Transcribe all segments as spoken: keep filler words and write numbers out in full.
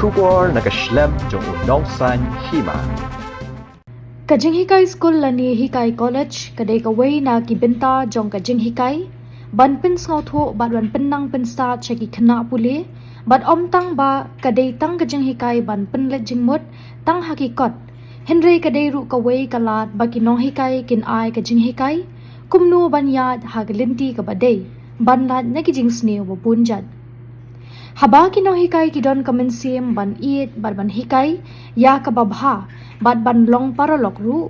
Khubor na ka shlem jong u nongsan hima. Ka jinghikai skul lane hikai college ka dei kawei na ki bynta jong ka jinghikai ban pynsngewthuh bad ban pynnang pynstad sha ki khynnah pule, bad ym tang ba ka dei tang ka jinghikai ban pynleit jingmut tang ha ki kot, hynrei ka dei ruh kawei ka lad ba ki nonghikai kin ai ka jinghikai kumno ban ïaid ha ka lynti kaba dei, ban lait na ki jingsniew ba bun jait. Haba ki nonghikai ki don ka mynsiem ban ïeit bad ban hikai ïa kaba bha bad ban long paralok ruh,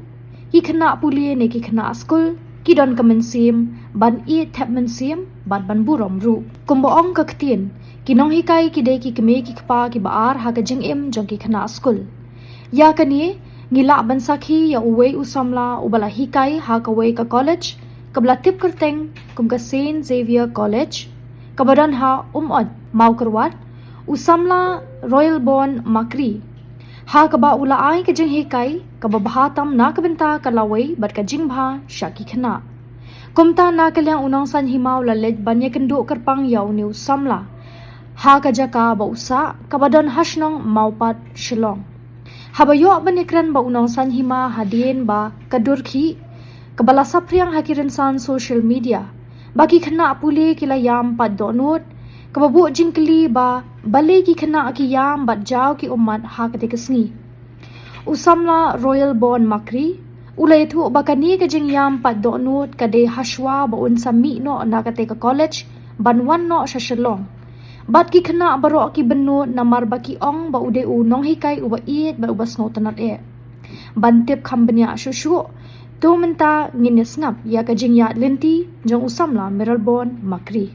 ki khynnah pule ne ki khynnah skul ki don ka mynsiem ban ïeit thep mynsiem bad ban burom ruh. Kumba ong ka ktien, ki nonghikai ki dei ki kmie ki kpa kiba ar ha ka jingim jong ki khynnah skul. Ïa kane ngi lah ban sakhi ïa uwei u samla uba la hikai ha kawei ka college kaba la tip kyrteng kum ka Saint Xavier College, kaba don ha Umot, Mawkyrwat, u samla Royalborn Makri, ha kaba u la ai ka jinghikai kaba bha tam na ka bynta ka lawei bad ka jingbha sha ki khynnah. Kumta na ka liang u nongsan hima u la leit ban ïakynduh kyrpang ïa une u samla ha ka jaka ba u sah kaba don ha shnong Mawpat, Shillong. Haba ïoh ban ïakren bad u nongsan hima hadien ba ka dur khih kaba la saphriang ha ki rynsan social media ba ki khynnah pule ki la ïam pat dohnud, kaba buh jingkylli ba balei ki khynnah ki ïam bad jaw ki ummat ha katei ka sngi. U samla Royalborn Makri u la ïathuh ba kane ka jingïam pat dohnud ka dei hashwa ba un sa mih noh na katei ka college ban wan noh sha Shillong. Bad ki khynnah baroh ki bynnud namar ba ki ong ba u dei u nonghikai uba ïeit bad uba sngewtynnad eh. Ban tip kham bniah shuh shuh, to mynta ngin ïa sngap ïa ka jingïaid lynti jong u samla Royalborn Makri.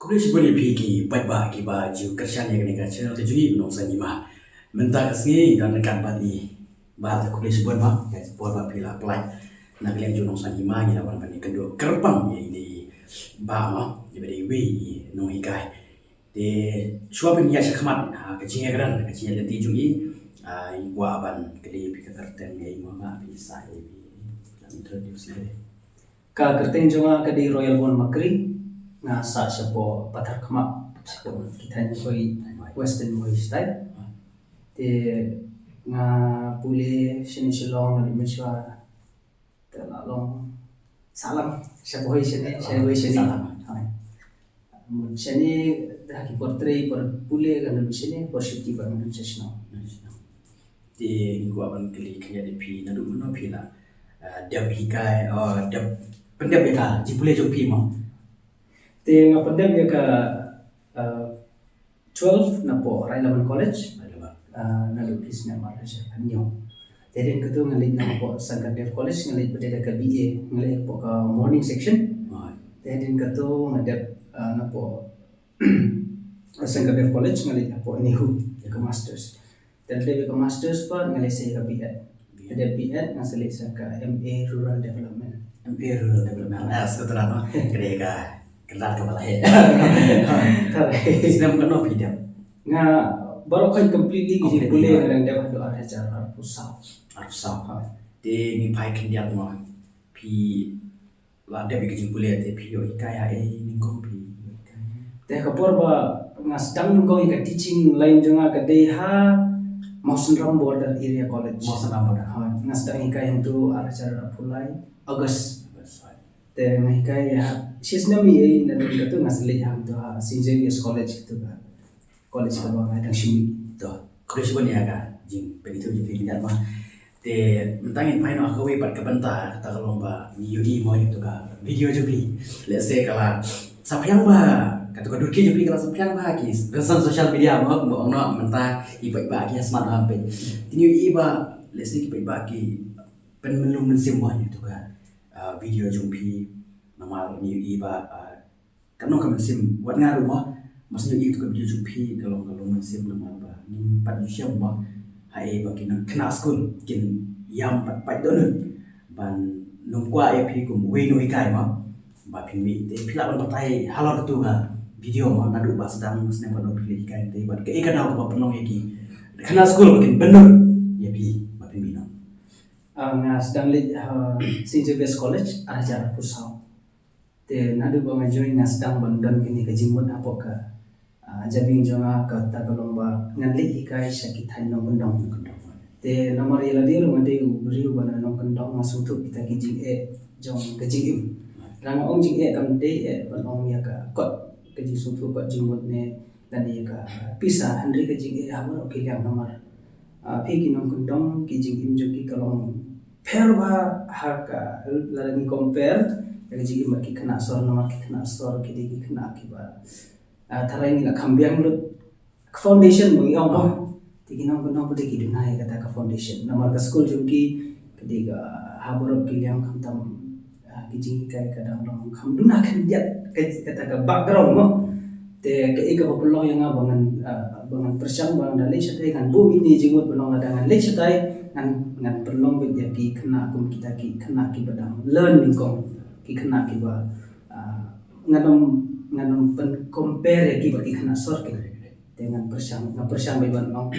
Khublei shibun ïa phi ki paidbah kiba ju kyrshan ïa kane ka channel ka jong ngi Nongsan Hima. Mynta ka sngi don ryngkat bad i Bah, te khublei shibun, Bah, ïa ka por ba phi la pynlait na ka liang jong Nongsan Hima, ngi la wan ban ïakynduh kyrpang ïa ine i Bah, Bah, iba dei iwei i nonghikai. Te shuwa ban ïa sha khmat ha ka jingïakren, ka jingïalynti jong i, ah, i kwah ban kylli ïa phi ka kyrteng, ïa i, Bah, phi sah ïa i, introduce ïa i. Ka kyrteng jong nga ka dei Royal Born Makri, nga sah shapoh Patharkhmah, shapoh ki thaiñ Mawhoi, Western Mawhoi State. Te nga pule shane Shillong, naduh mynshwa te la long sahlang shapoh Mawhoi shane, shane Mawhoi shane. Sahlang. Hai. Mut shane da ki por trei, por pule, nga don shane, por shuti ba nga don sha shnong. Te ngi kwah ban kylli khyndiat ïa phi, naduh mynno phi la, ah, dep hikai, oh, dep pyndep ïa ka jingpule jong phi, mo? Te nga pyndep ïa ka, ah, twelve napoh Raid Laban College. Raid Laban. Ah, naduh ki snem ar hajar khathynñiew. Te hadien kata nga leit na hapoh Shankar Dev College, nga leit pat da ka B A, nga leit hapoh ka morning section. Te hadien kata nga dep, ah, napoh Shankar Dev College, nga leit hapoh NEHU ïa ka masters. Te dep ïa ka masters pat nga leit sa ïa ka B Ed. Te dep B Ed nga sa leit sa ka M A Rural Development. M A Rural Development. Ah, sa tang, no? Ka dei ka kynrad kaba la heh. Tang. Snem kano phi dep? Nga baroh kawei completely ki jingpule nga dang dep haduh ar hajar arphew saw. Arphew saw. Ha. Te ngi phai khyndiat, mo, phi la dep ïa ka jingpule, te phi ïoh hikai ha ei nyngkong phi? Te ka por ba nga sdang nyngkong ïa ka teaching line jong nga ka dei ha Mawsynram Border Area College. Mawsynram Border. Ha, nga sdang hikai hangto ar hajar arphew lai August. August, right. Te nga hikai ïa shisnem ïa, naduh kata nga sa leit hangto ha Saint Xavier's College, kata ka college kaba nga dang shu mih. To, khublei shibun ïa ka jingpynithuh jong phi khyndiat, mo. Te mynta ngin phai noh ha kawei pat ka bynta, kata ka long ba ngi ïohi, mo, ïa kato ka video jong phi. Lehse ka la saphriang bha, kato ka durki jong phi ka la saphriang bha ha ki rynsan social media, mo, kumba ong noh mynta ki paidbah ki smat bha peit. Te ngi ïohi ba lehse ki paidbah ki pynmynlung mynsiem, mo, ïa kato ka, ah, video jong phi, namar ngi ïohi ba, ah, kano ka mynsiem, wat nga ruh, mo, ma shu ïohi ïa kato ka video jong phi ka long, ka long mynsiem namar ba ngim pat ju shem, mo, haei ba ki nong khynnah skul kin ïam pat pait dohnud ban nym kwah ïa phi kum uwei u nonghikai, mo, ba phin mih. Te phi lah ban batai halor kato ka video, mo, naduh ba sdang, snem kano phi leit hikai, te bad kaei ka daw kaba pynlong ïa ki khynnah skul ba kin bynnud ïa phi ba phin mih noh? Ah, nga sdang leit ha Saint Xavier's College ar hajar arphew saw. Te naduh ba nga join nga sdang ban don kane ka jingmut hapoh ka, ah, jabieng jong nga, kata ka long ba ngan leit hikai sha ki thaiñ nongkyndong. Te namar ïa lade ruh nga dei u briew uba nongkyndong, nga sngewthuh kita ki jingeh jong ka jingim. Lada nga ong jingeh kam dei eh ban ong ïa ka kot ka jingsngewthuh, kot jingmut ne lane ïa ka pisa, hynrei ka jingeh ha baroh ki liang namar, ah, phi ki nongkyndong, ki jingim jong ki ka long pher bha ha ka, lada ngi compare ïa ka jingim bad ki khynnah sor, namar ki khynnah sor ki dei ki khynnah kiba, ah, tharai ngi la kham biang lut ka foundation ba ngi ong, mo. Te ki nongkyndong pat de ki duna ïa kata ka foundation namar ka skul jong ki ka dei ka ha baroh ki liang, khamtam, ah, ki jinghikai ka dang long kham duna khyndiat ka, kata ka background, mo. Te kaei kaba pynlong ïa nga ba ngan, ah, ba ngan pyrshang ba ngan da leit shatai, ngan buh ïa kine ki jingmut ba long lada ngan leit shatai ngan, ngan pynlong beit ïa ki khynnah kum kita ki khynnah kiba dang learn nyngkong, ki khynnah kiba, ah, ngan ym, ngan ym pyn compare ïa ki bad ki khynnah sor ki. Te ngan pyrshang, ngan pyrshang beit ban ong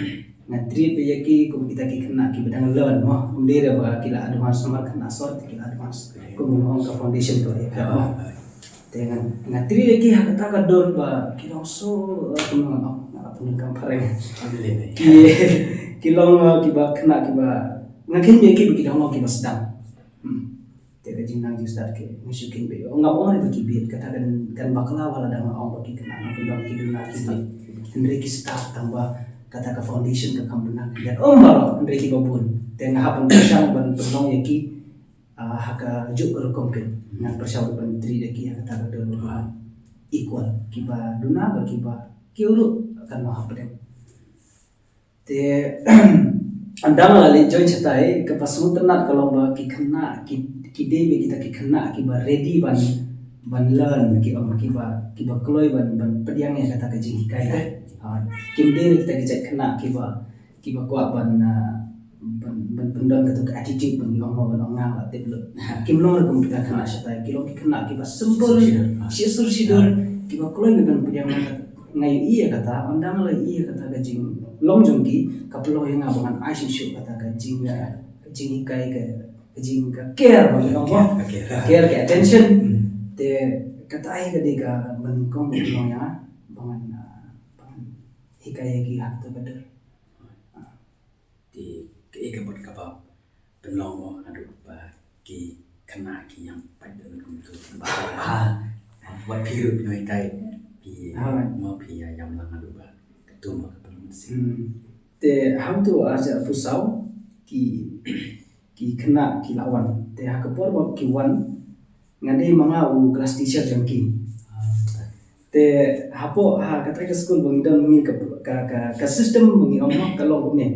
ngan treat beit ïa ki kum kita ki khynnah kiba dang learn, mo. Ym dei re ba ki la advance, namar khynnah sor te ki la advance. Kum ba nga ong ka foundation ka la ïapher, mo. Te ngan, ngan treat ïa ki ha kata ka dur ba ki long so, eh, kumno ngan ong, nga la pyndonkam phareng. Ki, ki long, eh, kiba khynnah kiba, nga kheiñ beit ïa ki ba ki dang long kiba sdang. Hmm. Te ka jingnang jingstad ki, nga shu kheiñ beit. Ngam ong re ba ki bieit, kata kan, kan bakla wat lada nga ong ba ki khynnah nongkyndong ki duna ki bieit. Hynrei ki stad tang ba kata ka foundation ka kham duna khyndiat. Ym baroh, hynrei kiba bun. Te nga hap ban pyrshang ban pynlong ïa ki, ah, ha kajuh ka rukom kein. Ngan pyrshang ban treat ïa ki ha kata ka dur ba equal. Kiba duna bad kiba, ki ruh kan long hapdeng. Te ynda nga la leit join shatai, kaba sngewtynnat ka long ba ki khynnah, ki, ki dei beit kita ki khynnah kiba ready ban ban learn ki ong kiba, kiba kloi ban, ban pdiang ïa kata ka jinghikai. Ha, kim dei kita ki jait khynnah kiba, kiba kwah ban, ah, ban, ban pyndon kata ka attitude ban ong, ban ong nga la tip lut. Kim long ruh kum kita khynnah shatai, ki long ki khynnah kiba simple, shisur shisur, kiba kloi ban pdiang. Nga ïohi ïa kata, ynda nga la ïohi ïa kata ka jinglong jong ki, ka pynlong ïa nga ba ngan ai shuh shuh kata ka jing, ah, ka jinghikai, ka, ka jing, ka care ba ngi ong, ka care, ka attention. Te kata ai ka dei ka ban kong ba ngi ong ïa nga ba ngan, ah, ba ngan hikai ïa ki ha kata ka dur. Te kaei ka bynta kaba pynlong mo haduh ba ki khynnah ki ïam pat da kumtu ba ha wat phi ruh phi nonghikai phi mo phi ïa ïam lang haduh ba katu mo ka pynlong si. Hmm. Te hangtu ar hajar arphew saw ki, ki khynnah ki la wan. Te ha ka por ba ki wan nga dei ma nga u class teacher jong ki. Te hapoh, ha kata ka skul ba ngi don ngi ka, ka, ka, ka system ba ngi ong ka long kumne.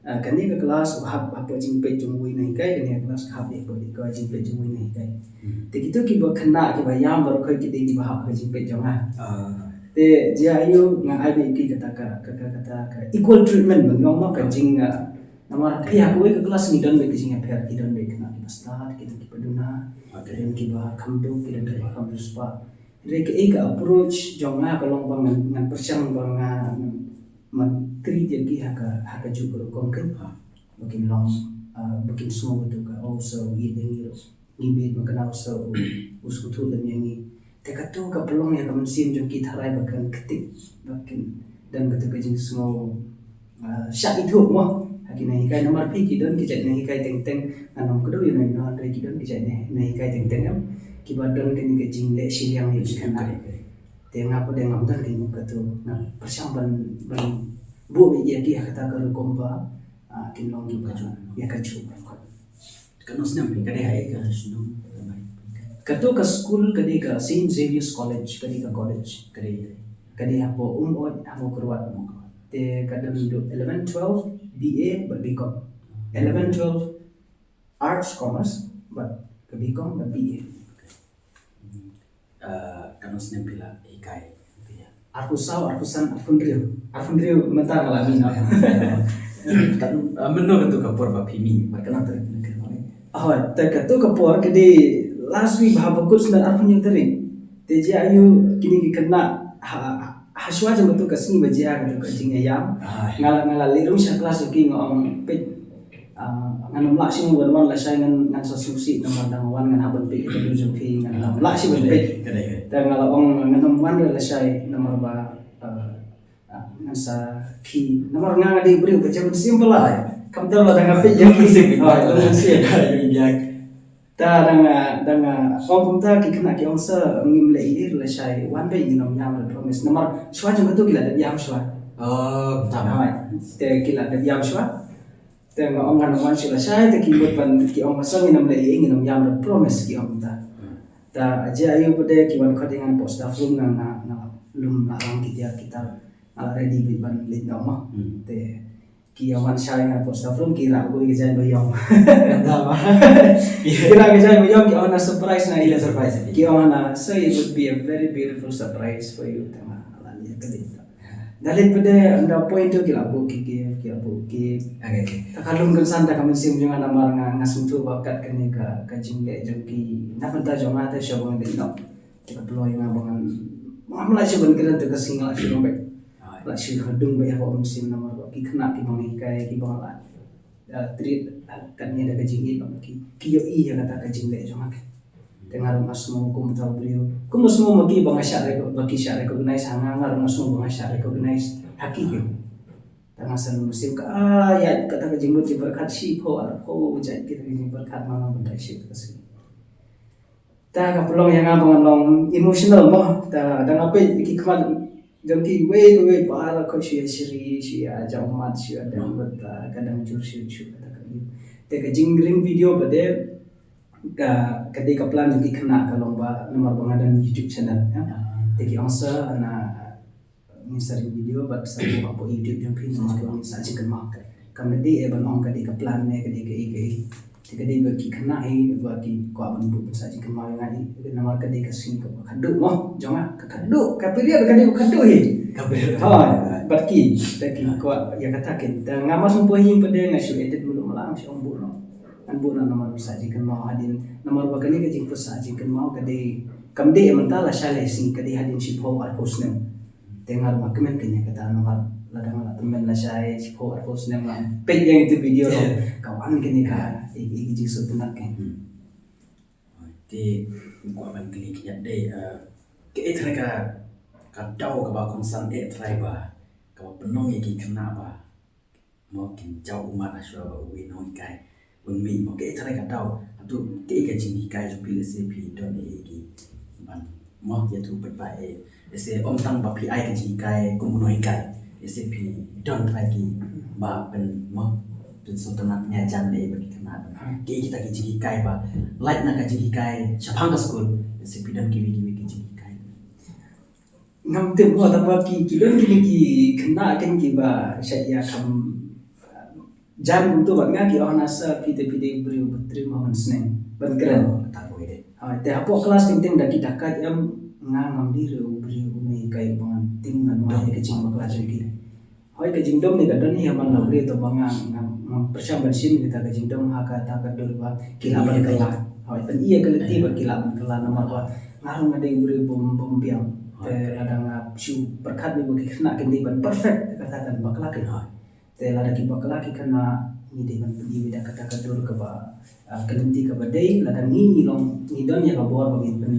Ah, kane ka class u hap hapoh jingpeit jong uwei u nonghikai, kane ka class ka hap hapoh jingpeit jong uwei u nonghikai. Hmm. Te kito kiba khynnah kiba ïam baroh khoit ki dei kiba hap ha jingpeit jong nga. Ah. Te jia aiu nga ai beit ïa ki kata ka, ka, ka, kata ka equal treatment ba ngi ong ka jing, ah, namar phi ha kawei ka class ngi don beit ka jingïapher, ki don beit khynnah kiba stad, ki don kiba duna, ki don kiba kham duk, ki don kiba kham riewspah. Hynrei kaei ka approach jong nga ka long ba ngan, ngan pyrshang ba nga, ngan treat ïa ki ha ka, ha kajuh ka rukom ruh. Ba kin long, ah, ba kin sngew katu ka, oh, so ïeit ïa ngi ruh. Ngi bit ba kane u sngewthuh lem ïa ngi. Te katu ka pynlong ïa ka mynsiem jong ki tharai ba kan ktik, ba kin don katu ka jingsngew, ah, shah ithuh mo ha ki nonghikai. Namar phi ki don ki jait nonghikai teng teng, ngan ym kdew ïa nonghikai, ki don ki jait nonghikai teng teng em kiba don kane ka jingleh shiliang ïa ki khynnah. Te nga pat de ngam don kane katu, nga pyrshang ban, ban buh ïa ki ha kata ka rukom ba, ah, kin long kiba ïa kajuh. Kano snem phi, ka dei ha ei ka shnong? Katu ka skul ka dei ka Saint Xavier's College, ka dei ka college. Ka dei, ka dei hapoh Umot, hapoh Kyrwat. Te ka don eleven twelve B A bad B Com. Eleven twelve Arts, Commerce, bad ka B Com bad B A. Ah, kano snem phi la hikai? Arphew saw, arphew san, arphew hynriew. Arphew hynriew mynta nga la mih noh. Kan, ah, mynno katu ka por ba phi mih? Bad kano tarik phi mih? Oh, te katu ka por ka dei last week ba haba kut snem arphew hynñiew tarik. Te jia aiu kine ki khynnah ha, ha shuwa jong katu ka sngi ba jia katu ka jingïaïam. Nga la, nga la leit rung sha klas jong ki nga ong peit. Ah, ngan ym lah shuh ban wan lashai ngan, ngan sa sngewsih namar dang wan ngan hap ban peit ïa ka dur jong phi, ngan ym lah shuh ban peit. Te nga la ong ngan ym wan re lashai namar ba, ah, ah, ngan sa khih namar nga nga dei briew ba jem simple lah. Kam dei la dang nga peit ïa ki. Te dang, ah, dang, ah, ong kumta ki khynnah ki ong sa ngim leh ei lashai, wan beit ngin ym ïam re, promise. Namar shuwa jong katu ki la dep ïam shuwa. Te ki la dep ïam shuwa. Te nga ong ngan ym wan shuh lashai, te ki mut ban ki ong masa ngin ym leh ei, ngin ym ïam re, promise, ki ong ta. Ta jia aiu pat de ki wan khot ïa nga hapoh staff room, nga, nga, nga lum la rang ki tiar ki tar, nga la ready beit ban leit noh mo. Te ki ïa wan shai ïa nga hapoh staff room, ki rah beit ka jaiñ ba ïong. Ki rah ka jaiñ ba ïong, ki ong na surprise na ïa. Ki ong na, so it would be a very beautiful surprise for you. Te nga la leit ka leit. Nga leit pat de, ynda poi to ki la buh ki gift, ki la buh cake. Ta ka lum kynsan ta ka mynsiem jong nga namar nga, nga sngewthuh ba kat kane ka, ka jingleh jong ki na bynta jong nga te shuwa ba nga dei noh. Te ka pynlong ïa nga ba ngan, ngam lah shuh ban kren, te ka sngi nga lah shuh ban beit. Lah shuh ka dung beit ha ka mynsiem namar ba ki khynnah kiba nga hikai, kiba nga la, ah, treat, ah, katne da ka jingïeit, ba ki, ki ïohi ïa kata ka jingleh jong nga. Te nga ruh nga sngew kumta u briew. Kumba sngew ma ki ba nga shah recog-, ba ki shah recognize ha nga, nga ruh nga sngew ba nga shah recognize ha ki. Te nga sa lum mynsiem ka, ah, ïa kata ka jingmut jingpyrkhat shiphew arphew jait kita ki jingpyrkhat ma nga ban da shu ka sngi. Te ka pynlong ïa nga ba ngan long emotional mo. Te da nga peit ki khmat jong ki wei pa wei pa la ko shu ïa shiri, shu ïa jam mat, shu ïa dang bynta, ka dang jur shu shu kata ka. Te ka jingring video pat de ka, ka dei ka plan jong ki khynnah ka long ba namar ba nga don YouTube channel, ïa. Te ki ong sa na ngin sa ring video bad sa buh hapoh YouTube jong phi namar ba ngin sa jingkynmaw. Kam dei eh ban ong ka dei ka plan ne ka dei kaei kaei. Te ka dei ba ki khynnah hi ba ki kwah ban buh ban sah jingkynmaw ïa nga hi, namar ka dei ka sngi kaba khadduh mo jong nga, ka khadduh, ka period ka dei ba khadduh hi. Ka period. Ha, bad ki, te ki kwah ïa kata kin. Te nga mar shu poi ïing pat de nga shu edit mulu mala, nga shu ong buh noh. Ngan buh noh namar ban sah jingkynmaw hadien, namar ba kane ka jingpynsah jingkynmaw ka dei, kam dei mynta lashai lai sngi, ka dei hadien shiphew arphew snem. Te nga ruh nga kmen kane kata namar lada nga la tymmen lashai shiphew arphew snem nga peit ïa ito video ruh ka wan kane ka i i jingsngewtynnat ka. Hmm. Te kwah ban kylli khyndiat dei, eh, kaei trai ka, ka daw kaba kongsan eh trai ba kaba pynlong ïa ki khynnah ba mo kin jaw ummat hashwa ba uwei u nonghikai un mih mo, kaei trai ka daw, hato kaei ka jinghikai jong phi lehse phi don ei ei ki ban mo ïathuh pat ba eh lehse ym tang ba phi ai ka jinghikai kum u nonghikai, lehse phi don trai ki ba pyn mo pynsngewtynnat ïa jan ei ba ki khynnah don. Kaei kita ki jinghikai ba lait na ka jinghikai shaphang ka skul, lehse phi don kiwei kiwei ki jinghikai. Ngam tip mo, tangba ki, ki don kine ki khynnah kin kiba shait ïa kham jan kumto bad nga ki ong na sa phi te phi dei briew ba triem ban sneng ban kren. Kata ko ide. Ha, te hapoh klas teng teng da ki dakaid em nga ngam dei re u briew u nonghikai uba ngan tim ngan wai ka jingbakla jong ki. Hooid ka jingdum ne ka don hi ha man la briew, tangba nga ngam, ngam pyrshang ban shim kita ka jingdum ha kata ka dur ba ki lah ban kylla. Hooid, pyni ïa ka lynti ba ki lah ban kylla namar ba nga ruh nga dei u briew bym, bym biang. Te lada nga shu pyrkhat ba ki khynnah kin dei ban perfect, kata kan bakla ki. Te lada ki bakla ki khynnah ngi dei ban pyni da kata ka dur kaba Ah, ka lynti kaba dei, lada ngi ngi long ngi don ïa ka bor ba ngin pyn,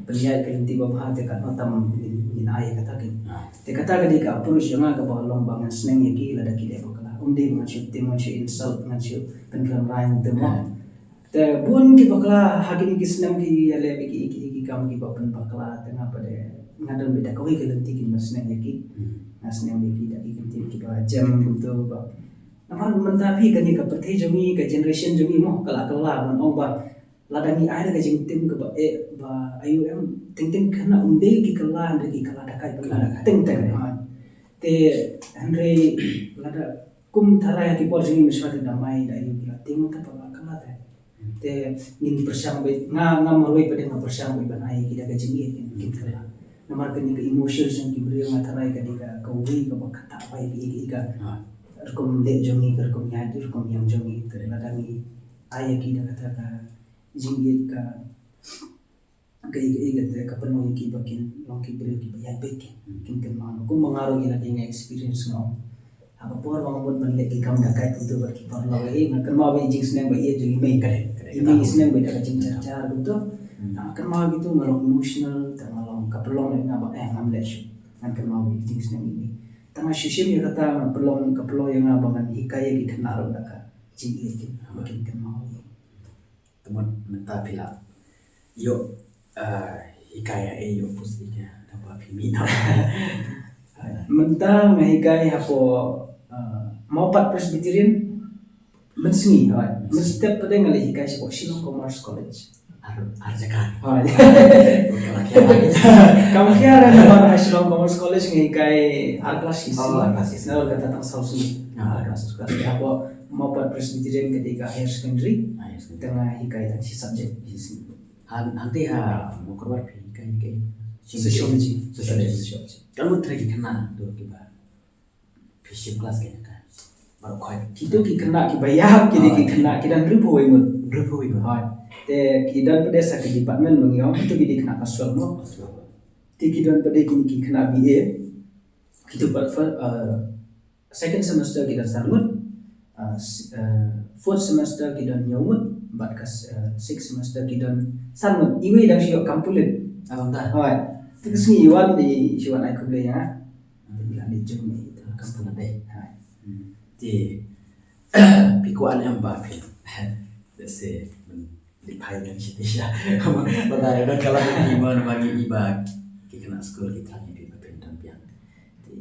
pynïaid ka lynti babha te katno tam ngin, ngin ai ïa kata kin. Ah. Te kata ka dei ka approach jong nga kaba long ba ngan sneng ïa ki lada ki leh bakla. Ym dei ba ngan shu tim, ngan shu insult, ngan shu pynkhlaiñ te mo. Ah. Te bun ki bakla ha kine ki snem ki ïaleh bad ki, ki, ki kam kiba pynbakla, te nga pat de nga don beit da kawei ka lynti kin ba sneng ïa ki. Hmm. Nga sneng ïa ki da ki kyntien kiba jem kumto ba Namar mynta phi kane ka pyrthei jong ngi, ka generation jong ngi mo, ka la kylla ban ong ba lada ngi ai da ka jingtim kaba eh ba aïu em, teng teng khynnah ym dei ki kylla, hynrei ki kylla dakaid, kylla dakaid teng teng. Ha. Te hynrei lada kum tharai ha ki por jong ngi mynshuwa te da mai da aïu ki la tim mynta pat la kylla te. Te ngin pyrshang beit, nga, nga marwei pat de nga pyrshang beit ban ai ki da ka jingïeit kin, kin kylla. Namar kane ka emotions jong ki briew nga tharai ka dei ka, kawei kaba kata ba ïa ki, ïa ki ka rukom leh jong ngi, ka rukom ïaid, rukom ïeng jong ngi, te lada ngi ai ïa ki da kata ka jingïeit ka, ka ïa, ka ïa kata ka pynlong ïa ki ba kin long ki briew kiba ïaid beit kin, kin kynmaw. Kumba nga ruh ïa lade nga experience nga ong. Ha ka por ba nga mut ban leh ki kam dakaid kumto bad ki paralok, eh, nga kynmaw ba ïa jingsneng ba ïeit jong i mei. Ka dei, ka dei, ïa ka mei dei. Sneng ba ïa ka jingjar jar kumto. Hmm. Nga kynmaw kito nga long emotional, te nga long ka pynlong ïa nga ba, eh, ngam leh shuh. Ngan kynmaw ba ïa jingsneng i mei. Te nga shu shim ïa kata, nga pynlong, ka pynlong ïa nga ba ngan hikai ïa ki khynnah ruh da ka jingïeit ba kin kynmaw ïa. Te mut mynta phi la ïoh, ah, hikai ha ei, ïoh post ïa ka, tangba phi mih noh. Mynta nga hikai hapoh, ah, Mawpat Presbyterian, mynsngi, hooid. Mynstep pat de nga la hikai shapoh Shillong Commerce College. Ar, ar jaka. Hooid. Kam khia re namar ha Shillong Commerce College nga hikai ar klas shi sngi. Oh, ar klas shi sngi. Namar kata tang saw sngi. Ah. Ar klas shi sngi. Hapoh Mawpat Presbyterian ka dei ka higher secondary. Ah, higher secondary. Te nga hikai tang shi subject. Shi sngi. Han, hangtei ha Mawkyrwat phi hikai, hikai. Sociology. Sociology. Sociology. Ka mut trai ki khynnah to kiba phi shim klas kane ka. Baroh khoit. Kito ki khynnah kiba ïap, kine ki khynnah ki don hynriewphew wei ngut. Hynriewphew wei ngut. Hooid. Te ki don pat de sa ki department ba ngi ong, kito ki dei khynnah ka shlur mo. Ka shlur. Te ki don pat de kine ki khynnah B A. Kito pat, uh, second semester ki don san ngut. Uh, s-, uh, fourth semester ki don hynñiew ngut. Bad ka s-, uh, sixth semester ki don san ngut. Iwei dang shu ïoh kam pulit. Ah, ynda. Hooid. Te ka sngi i wan i shu wan ai khublei ïa nga. Te phi la leit jong i te kam pulit dei. Hooid. Hmm. Te phi kwah ne em ba phi, let's say, ban leit phai biang shatei sha. Ba ta don ka lad phi mo, namar ngi i ba ki khynnah skul ki thrang ïa phi ba phin don biang. Te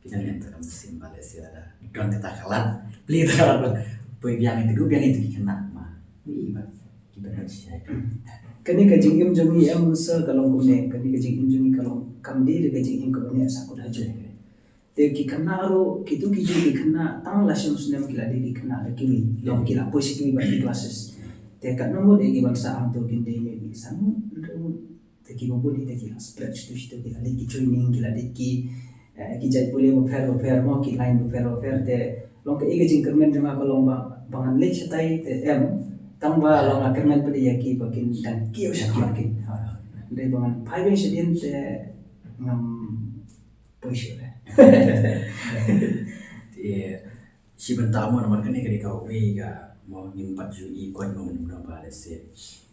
phi don lem ta ka mynsiem ba let's say lada don kata ka lad, plie kata ka lad ban poi biang ïa, duh biang ïa ki khynnah ma ngi i ba ki ban don sha phi. Kane ka jingim jong ngi em sir ka long kumne, kane ka jingim jong ngi ka long kam dei re ka jingim kaba neh sahkut hajuh. Ki khynnah ruh, kitu ki ju ki khynnah tang la shim snem ki la dei ki khynnah da kiwei. Long ki la poi sha kiwei pat ki classes. Te katno ngut eh ki ban sah hangto kin dei maybe san ngut, hynriew ngut. Te kiba bun hi te ki la spread shitu shitu, ki la leit ki training, ki la leit ki, eh, ki jait pule bapher bapher mo, ki line bapher bapher. Te long kaei ka jingkyrmen jong nga ka long ba, ba ngan leit shatai te em, tang ba long nga kyrmen pat ïa ki ba kin dang kiew shakhmat kin. Ha. Dei ba ngan phai biang shadien te ngam poi shuh re. Te shi bynta mo, namar kane ka dei kawei ka mo ngim pat ju i koit mo, ngim pat, let's say,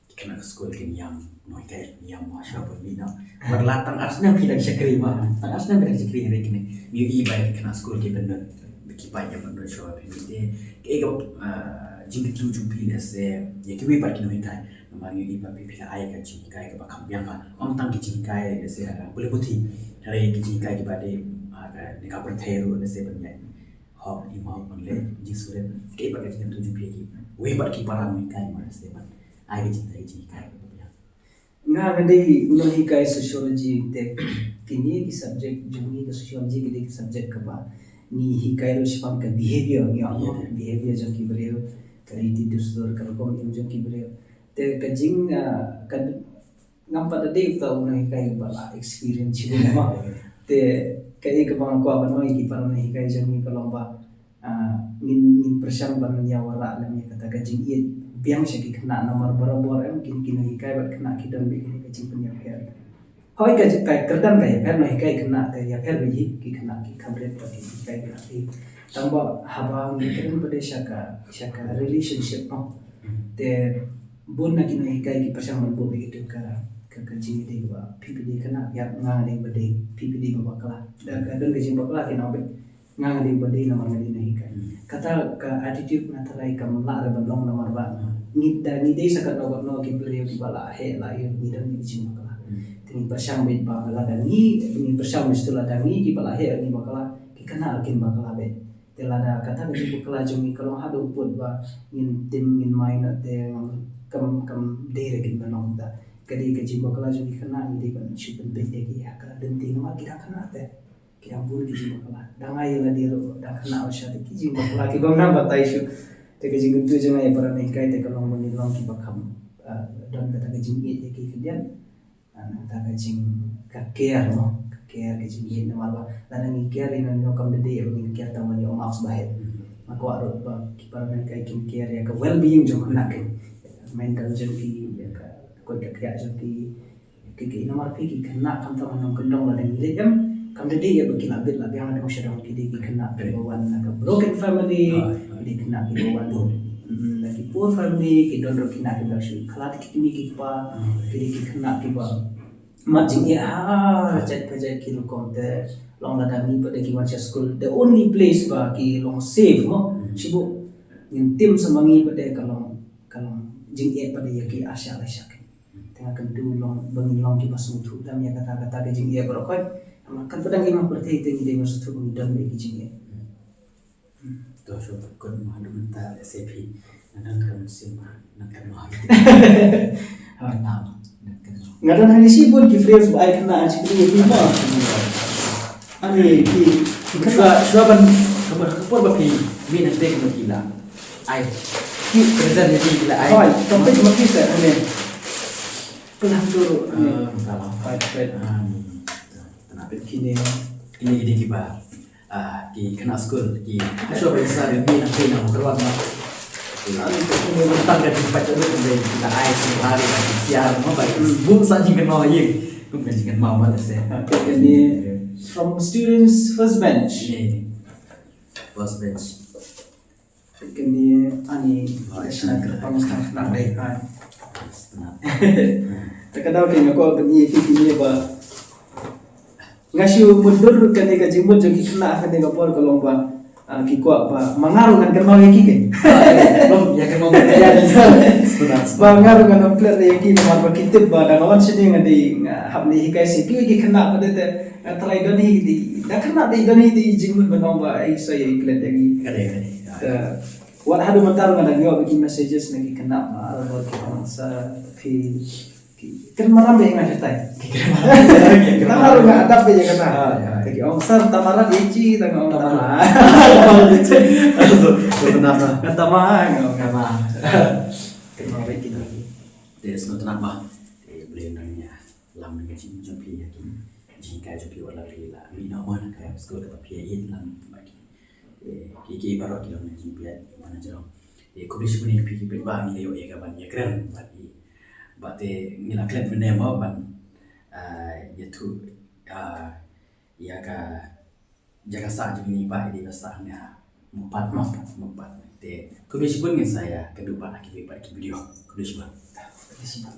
ki khynnah ka skul kin ïam nonghikai, ïam mo shuwa ban mih noh. Wat la tang ar snem phi dang shakri mo, tang ar snem phi dang shakri, hynrei kine ngi i ba ki khynnah skul ki pynlut, ki pait ïa pynlut shuwa ban mih. Te kaei ka, ah, jingkyntu jong phi, let's say, ïa kiwei pat ki nonghikai, namar ngi i ba phi, phi la ai ka jinghikai kaba kham biang ba ym tang ki jinghikai, let's say, ha ka pule puthi, hynrei ki jinghikai kiba dei ha ka, ne ka pyrthei ruh, let's say, ban ïa hok i mawk ban leh jingsngewrit. Kaei pat ka jingkyntu jong phi ïa kiwei pat ki para nonghikai, mo, let's say, ban ai ka jinghikai, ka jinghikai kaba biang? Nga, nga dei u nonghikai sociology, te kine ki subject jong ngi, ka sociology ka dei ka subject kaba ngi hikai ruh shaphang ka behavior, ngi ong, behavior jong ki briew, ka riti dustur, ka rukom im jong ki briew. Te ka jing, ah, ka, ngam pat da dei uta u nonghikai ba la experience shibun mo. Te kaei kaba nga kwah ban ong ïa ki para nonghikai jong ngi ka long ba, ah, ngin, ngin pyrshang ban ïa wanrah lem ïa kata ka jingïeit biang sha ki khynnah, namar barabor em kin, ki nonghikai bad khynnah ki don beit kine ka jingpynïapher. Hooid, ka, ka kyrdan ka ïapher, nonghikai khynnah te ïapher beit hi, ki khynnah ki kham rit bad ki nonghikai khynnah hi. Tang ba haba ngi kren pat de sha ka, sha ka relationship mo, te bun na ki nonghikai ki pyrshang ban buh ïa kito ka, ka, ka jingïadei kaba phi, phi dei khynnah, ïa nga, nga dei ba dei, phi, phi dei ba bakla. Da ka don ka jingbakla kin ong beit, nga, nga dei ba dei namar nga dei nonghikai. Kata ka attitude nga tharai kam lah re ban long, namar ba ngi da, ngi dei sa katno katno ki briew kiba la heh la ïoh, ngi don ngi ki jingbakla. Te ngi pyrshang beit ba lada ngi, ngi pyrshang beit shuh lada ngi kiba la heh ngi bakla, ki khynnah kin bakla beit. Te lada kata ka jingbakla jong ngi ka long haduh pud ba ngin tim ngin mai noh, te ngam, kam, kam dei re kin ban long ta. Ka dei ka jingbakla jong ki khynnah, ngi dei ban shu pynbeit ïa ki ha ka lynti namar ki dang khynnah te. Ki dang bun ki jingbakla. Dang ai ïa lade ruh, dang khynnah sha te ki jingbakla ki bym nang batai shuh. Te ka jingkyntu jong nga ïa para nonghikai te ka long ba ngin long kiba kham, ah, don kata ka jingïeit ïa ki khyndiat. Ah, nangta ka jing, ka care mo, ka care, ka jingïeit, namar ba lada ngi care ïa no ïa no kam da dei ïa ba ngin care tang ban ïoh marks ba heh. Nga kwah ruh ba ki para nonghikai kin care ïa ka well-being jong khynnah ki, mental jong ki, ïa ka koit ka khiah jong ki. Ki, ki, namar phi, ki khynnah khamtam ha nongkyndong lada ngi leit em, kam da dei ïa ba ki la bit la biang na dong sha dong, ki dei ki khynnah kiba wan na ka broken family, ki dei khynnah kiba wan, mm, na ki poor family, ki don ruh ki khynnah kiba shu khlad ki kmie ki kpa, ki dei ki khynnah kiba mad jingeh ha jait pa jait ki rukom. Te long lada ngi pat de ki wan sha skul, the only place ba ki long safe mo, shibun ngin tim sa ma ngi pat de ka long, ka long jingeh pat de ïa ki arshak laishak. Te nga kyntu long ba ngin long kiba sngewthuh tam ïa kata, kata ka jingeh baroh khoit. Namar kan pat dang ki ma pyrthei te ngi dei ban sngewthuh ba ngi don beit ki jingeh. To shu kut ma haduh mynta, let's say phi, nga don ka mynsiem ba nang kynmaw. Nga don hangne shibun ki phrase ba ai khynnah, shibun ki ma. Ani ki, ki khynnah shuwa ban, ka por, ka por ba phi mih na teng ba phi la ai ki present ïa phi, phi la ai. Oi, topic ma phi sa hangne. Pynhap tu ruh hangne. Ah, ka la. Pait, pait. Ah, ni. Kine, kine, kine kiba, ah, ki khynnah skul ki, shuwa ba ki sah, ki mih na teng na kyrwan ma. Tang ka jingpait ruh, ki la ai sngewbha, ki la ai kiar ma ba bun sa jingkynmaw ïa. Kum ka jingkynmaw ma, let's say. Okay, kane from students first bench. Kine, first bench. Kane, ani, national kyrpang, national kyrpang dei. Hai. Te ka daw kane nga kwah ban ïa kine ba nga shu mutdur kane ka jingmut jong ki khynnah kane ka por ka long ba, ah, ki kwah ba ma nga ruh ngan kynmaw ïa ki ke. Ba nga ruh ngan ym klet ïa ki namar ba ki tip ba da nga wan shane nga dei, nga hap leit hikai sha ki, ki khynnah pat de te nga tharai don hi ki dei, da khynnah dei don hi ki dei jingmut ban ong ba ai sa ïa klet ïa ki. Ka dei, ka dei. Te wat haduh mynta ruh nga dang ïoh ba ki messages na ki khynnah ba ar bor ki ong sa phi Kren Mara be nga shatai. Kren Mara. Tang Mara nga adap be jaka na. Te ki ong sir, tang Mara di chi, tang ong tang Mara. Tang Mara. Tang Mara. Kren Mara be ki na. Te sngewtynnat ba te Blei nang ïalam ïa ka jingim jong phi, ïa ki jinghikai jong phi, wat la phi la mih noh mo na ka skul kaba phi ïa ïeit lang bad ki, eh, ki, ki baroh ki long na jingpeit ba na jrong. Eh, khublei shibun ïa phi ki paidbah, ngi la ïoh ïa ka ban ïakren bad i, bad te ngi la klet mynne mo ban, ah, ïathuh, ah, ïa ka jaka sah jong ngi ba i dei ba sah ne ha Mawpat, Mawpat, Mawpat. Te khublei shibun, ngin sa ïakynduh pat ha kiwei pat ki video. Khublei shibun. Khublei shibun.